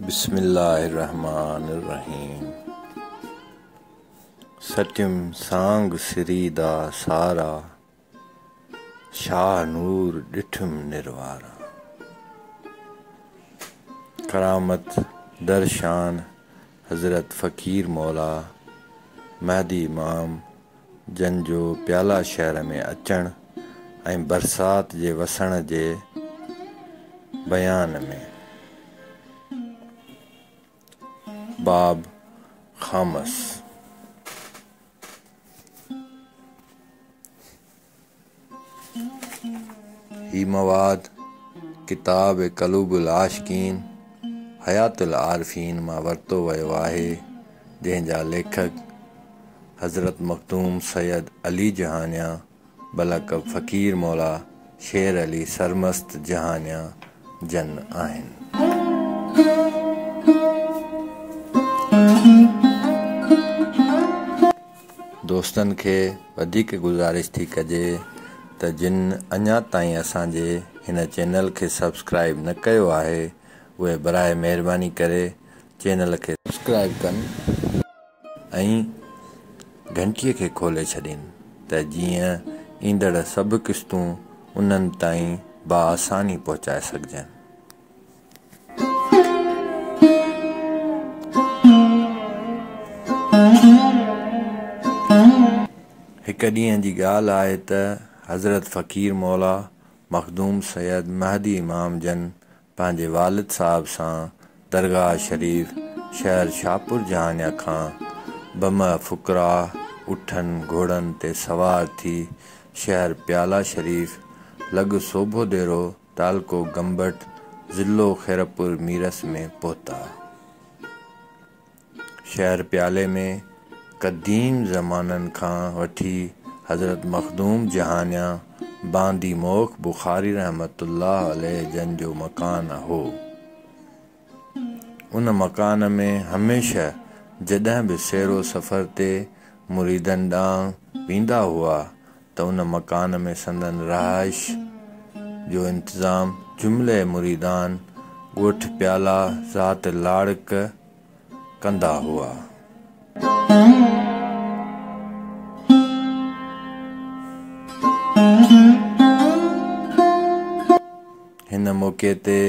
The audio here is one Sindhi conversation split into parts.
بسم الله الرحمٰن الرحيم سٽيم سانگ سري دا سارا، شاهه نور ڏٺم نروارا. ڪرامت در شان حضرت فقير مولا مهدي امام جن جو پيالا شهر ۾ اچڻ ۽ برسات جي وسڻ جي بيان ۾. باب خامس. هي مواد ڪتاب قلوب العاشقين حيات العارفين مان ورتو ويو آهي، جنهن جا ليکڪ حضرت مخدوم سيد علي جهانيان بلقب فقير مولا شير علي سرمست جهانيان جن آهن. دوستن کي وڌيڪ گذارش ٿي ڪجي ته جن اڃا تائين اسان جي هن چينل کي سبسڪرائيب نه ڪيو آهي اهي براء مهرباني ڪري چينل کي سبسڪرائيب ڪن ۽ گهنٽيء کي کولي ڇڏين ته جيئن ايندڙ سڀ قسطون انهن تائين باآساني پهچائي سگهجن. هڪ ڏينهن جي ڳالهه آهي ته حضرت فقير مولا مخدوم سيد مهدي امام جن پنهنجي والد صاحب سان درگاهه شريف شهر شاهپور جهانيان کان بمع فقراء اٺن گهوڙن تي سوار ٿي شهر پيالا شريف لڳ سوڀوديرو تعلقو گمبٽ ضلعو خيرپور ميرس ۾ پهتا. شهر پيالي ۾ قديم زمانن کان وٺي حضرت مخدوم جهانيان باندي موخ بخاري رحمة الله عليه جن جو مڪان هو. ان مڪان ۾ هميشه جڏهن به سير و سفر تي مريدن ڏانهن ويندا هئا ته ان مڪان ۾ سندن رهائش جو انتظام جملي مريدان ڳوٺ پيالا ذات لاڙڪ ڪندا هئا. هن موقعي تي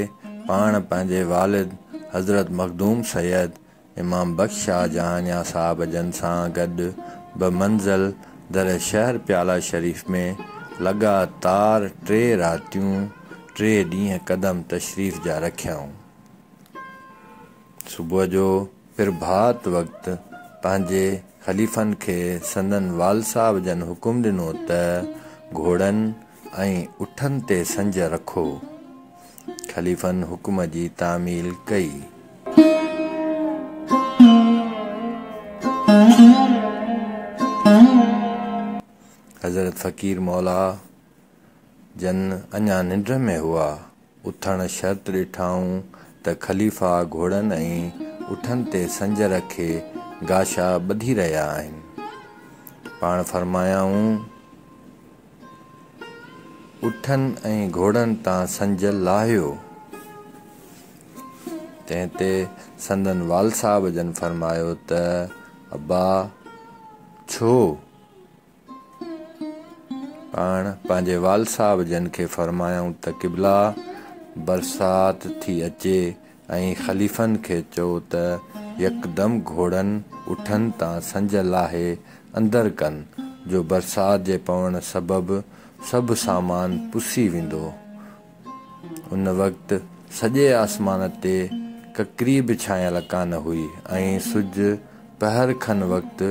پاڻ پنهنجي والد حضرت مخدوم سيد امام بخش شاهه جهانيان صاحب جن سان گڏ بمنزل در شهر پيالا شريف ۾ لڳاتار ٽي راتيون ٽي ڏينهن قدم تشريف جا رکيائون. صبح جو پرڀات وقت پنهنجي خليفن کي سندن والد صاحب جن حڪم ڏنو ته گهوڙن ۽ اٺن تي سنج رکو. خليفن حڪم جي تعميل ڪئي. حضرت فقير مولا جن اڃا ننڊ ۾ هئا. اٿڻ شرط ڏٺائون ته خليفا گهوڙن ۽ اٺن تي سنج رکي گاشا ٻڌي رهيا آهن. پاڻ فرمايائون، اٺن ۽ گهوڙن تان سنج لاهيو. تنهن تي سندن والد صاحب جن فرمايو ته ابا ڇو؟ پاڻ پنهنجي والد صاحب جن کي فرمايائون ته قبلا برسات ٿي اچي ۽ خليفن کي چئو ته يڪدم گهوڙن اٺن تان سنج لاهي اندر ڪن جو برسات جي پوڻ سبب سڀ سامان پسي ويندو. ان وقت سڄي آسمان تي ڪڪري به ڇانيل ڪانه هئي ۽ سج پهر کن وقت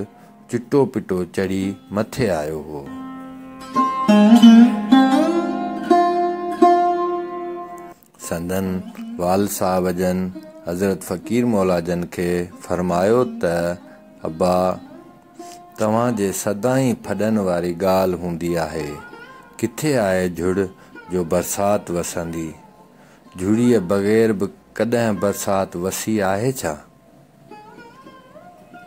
چٽو پٽو چڙهي مٿي آيو هو. سندن والد صاحب جن حضرت فقير مولا جن کي فرمايو ته ابا توهان جي سدائين ڦڏن واري ڳالهه هوندي آهي، ڪٿي آهي جهڙ جو برسات وسندي؟ جهڙيء بغير به ڪڏهن برسات وسي آهي ڇا؟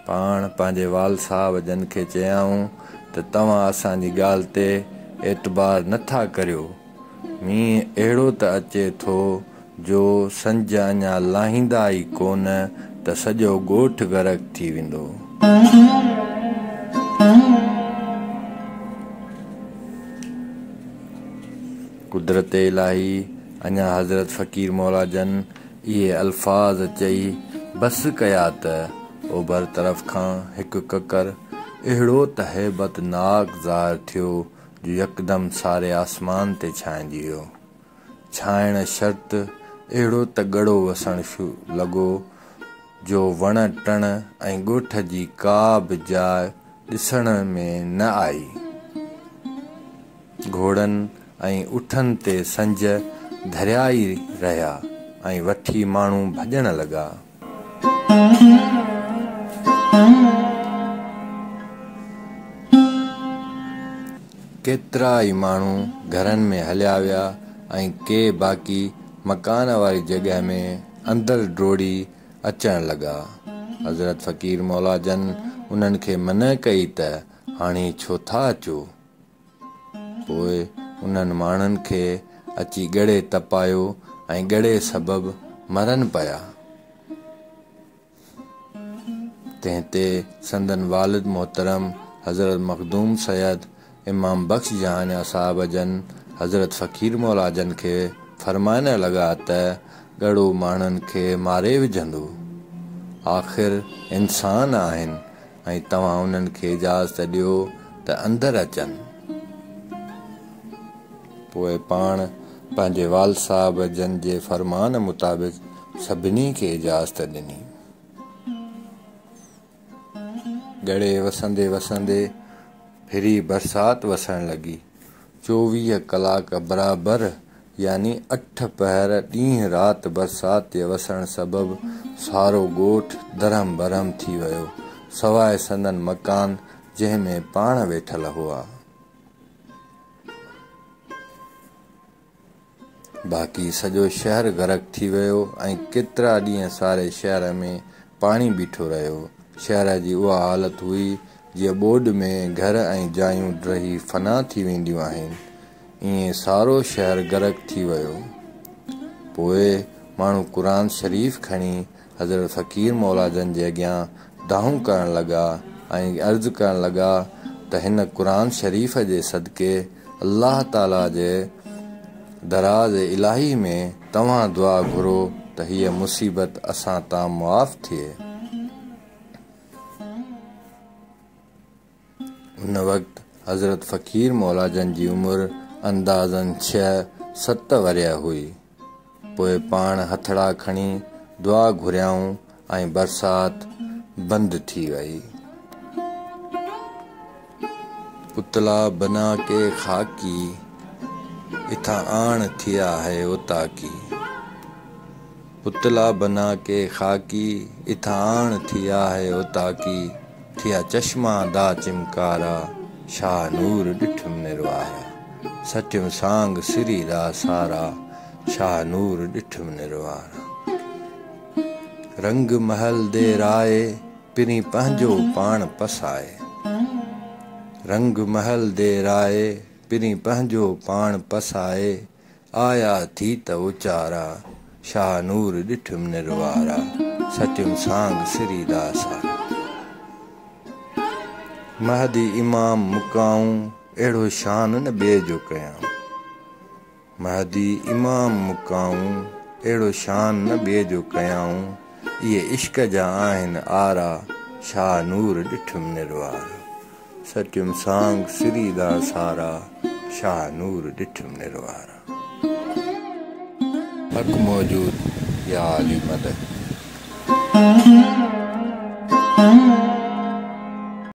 پاڻ پنهنجي والد صاحب جن کي چيائون ته توهان اسان جي ڳالهه تي اعتبار نه ٿا ڪريو، مينهن اهڙو ته اچي ٿو جو سنج اڃا لاهيندا ئي ڪونه ته سڄو ڳوٺ غرق ٿي ويندو. قدرت الاهي اڃا حضرت فقير مولا جن اهي الفاظ چئي بس ڪيا ته اوڀر طرف کان هڪ ڪڪر اهڙو ته هيبت ناڪ ظاهر ٿيو جو يڪدم ساري آسمان تي ڇانئجي ويو. ڇانئڻ شرط اهڙو ته ڳڙو وسڻ لڳو جو وڻ ٽڻ ۽ ڳوٺ جي ڪا به جاء ڏسڻ ۾ نه آئي. گهوڙن ۽ اٺن تي سنج ڌريا ئي رهيا ۽ وٺي ماڻهو ڀڄڻ لڳا. ڪيترا ئي ماڻهو گهرن ۾ هليا ويا ۽ ڪي باقي مڪان واري جڳهه ۾ اندر ڊوڙي اچڻ لڳا. حضرت فقير مولا جن انهن کي منع ڪئي ته هاڻي ڇو ٿا اچو؟ پوء انهن ماڻهن کي اچي ڳڙي تپايو ۽ ڳڙي سبب مرن پيا. تنهن تي سندن والد محترم حضرت مخدوم سيد امام بخش جهانيان صاحب جن حضرت فقير مولا جن کي فرمائڻ لڳا ته ڳڙو ماڻهن کي ماري وجهندو. آخر انسان آهن ۽ توهان انهن کي اجازت ڏيو ته اندر اچن. پوء پاڻ پنهنجي والد صاحب جن جي فرمان مطابق سڀني کي اجازت ڏني. ڳڙي وسندي وسندي ڦري برسات وسڻ لڳي. 24 ڪلاڪ برابر يعني 8 پهر ڏينهن رات برسات جي وسڻ سبب سارو ڳوٺ درهم برهم ٿي ويو، سواء سندن مڪان جنهن ۾ پاڻ ويٺل هئا. باقي سڄو شهر غرق ٿي ويو ۽ ڪيترا ڏينهن ساري شهر ۾ پاڻي بيٺو رهيو. شهر جي اها حالت هئي جيئن ٻوڏ ۾ گهر ۽ جايون ڊهي فنا ٿي وينديون آهن، ائين سارو شهر غرق ٿي ويو. پوء ماڻهو قرآن شريف کڻي حضرت فقير مولا جن جي اڳيان دانهون ڪرڻ لڳا ۽ عرض ڪرڻ لڳا ته هن قرآن شريف جي صدقي الله تعاليٰ جي دراز الاهي ۾ توهان دعا گهرو ته هيء مصيبت اسان تان معاف ٿئي. ان وقت حضرت فقير مولا جن جي عمر اندازاً 6 7 ورهيه هئي. پوء پاڻ هٿڙا کڻي دعا گهريائون ۽ برسات بند ٿي وئي. پتلا بنا ڪي خاڪي، اٿا آڻ ٿيا هي اوطاقي. پتلا بنا ڪي خاڪي، اٿا آڻ ٿيا هي اوطاقي. ٿيا چشما دا چمڪارا، شاهه نور ڏٺم نروارا. سٽيم سانگ سري دا سارا، شاهه نور ڏٺم نروارا. رنگ محل the رائي، پرين پنهنجو پاڻ پسائي. رنگ محل the رائي، پرين پنهنجو پاڻ پسائي. آيا ٿي ته اچارا، شاهه نور ڏٺم نروارا. سٽيم سانگ سري دا سارا. مهدي امام مڪائون، اهڙو شان نه ٻئي جو ڪيائون. مهدي امام مڪائون، اهڙو شان نه ٻئي جو ڪيائون. اهي عشق جا آهن آرا، شاهه نور ڏٺم نروارا. سٽيم سانگ سري دا سارا، شاهه نور ڏٺم نروارا. حق موجود يا علي مدد.